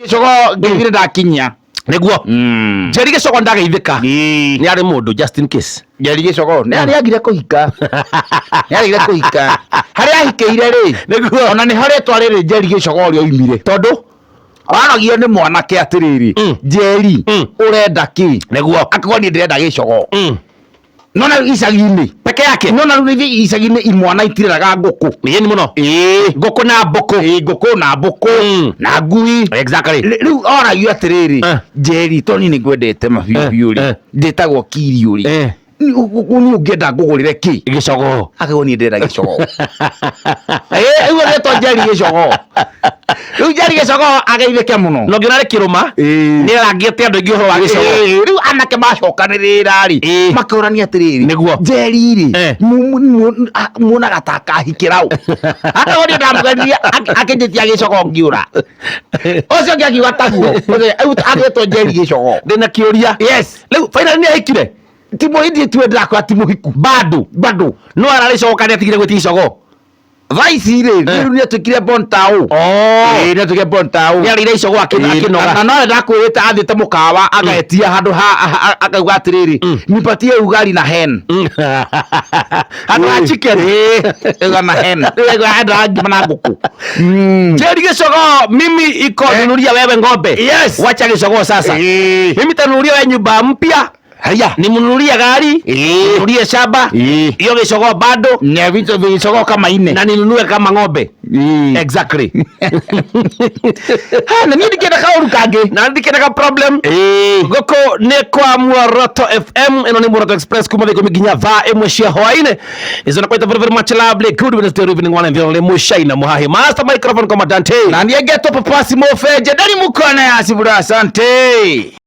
Gĩcogo ngĩthire ndakinyia. Nĩguo Njeri Gĩcogo ndageithĩka. Nĩ arĩ mũndũ, just in case. Njeri Gĩcogo nĩ arĩagire kũhika, nĩ arĩagire kũhika. Harĩa ahikĩire rĩ, ona nĩho rĩtwa rĩrĩ Njeri Gĩcogo rĩoimire, tondũ waragio nĩ mwanake atĩrĩrĩ, Njeri, ũrenda kĩ? Akauga, niĩ ndĩrenda gĩcogo. Nona rĩu icagi-inĩ peke yake. Nona rĩu ithuĩ icagi-inĩ imwana itireraga ngũkũ. Ĩni mũno. Ngũkũ na mbũkũ. Ĩĩ, ngũkũ na mbũkũ na ngui. Rĩu oragio atĩrĩrĩ, Njeri, to niĩ nĩ ngwendete mabiũ biũ rĩ, ndĩtagwo Kirio rĩ, niĩ ũngĩenda ngũgũrĩre kĩ? Gĩcogo. Akauga, niĩ ndĩrenda gĩcogo. Rĩu agĩtwo Njeri Gĩcogo. Rĩu Njeri Gĩcogo ageithĩke mũno. Na ũngĩona arĩ kĩrũma, nĩ arangĩte andũ aingĩ ũhoro wa gĩcogo. Rĩu anake macokanĩrĩra rĩ, makĩũrania atĩrĩrĩ, Njeri rĩ, muonaga ta akahikĩra ũ? Akauga, niĩ ndamũgenirie akĩnjĩtia gĩcogo ngĩũra. Ũcio ũngĩ akiuga taguo. Rĩu agĩtwo Njeri Gĩcogo. Ndĩna kĩũria. Yes. Rĩu finally nĩ ahikire? Ti mũhiki, tiwe ndĩrakwĩra, ti mũhiku. Bado? Bado. No ararĩcoka nĩ atigire gwĩtia icogo? Thaa ici rĩ, rĩu nĩ atuĩkire bon tao. Ĩĩ, nĩ atuĩkire bon tao. Nĩ arĩire icogo akĩnoga. Na no ndakwĩrĩte athiĩte mũkawa agetia handũ ha akauga atĩrĩrĩ, nipatie ugali na hen. Handũ ha chicken. Ĩĩ, ugali na hen. Rĩu endaga ngima na ngũkũ. Njeri Gĩcogo, mimi iko nunulia wewe ng'ombe. Wacha gĩcogo sasa. Mimi tanunulia wewe nyumba mpya. Haya. Nimnunulie gari, ninunulie shamba. Hiyo gĩcogo bado. Na vitu vicogo kama ine. Na ninunue kama ng'ombe. Exactly. Ha, na niĩ ndikĩenda kaũru kangĩ. Na ndikĩendaga problem. Gũkũ nĩ kwa Muoroto FM. Ĩno nĩ Muoroto Express kuma thaa 10 nginya thaa 1 cia hwaĩ-inĩ. Is on quite very very much lovely good Wednesday evening, one and the only Mushaina Muhahi, master microphone commandante. Na niĩ ngetwo Papasi Mũbenje ndari mukona ya cibura. Asante.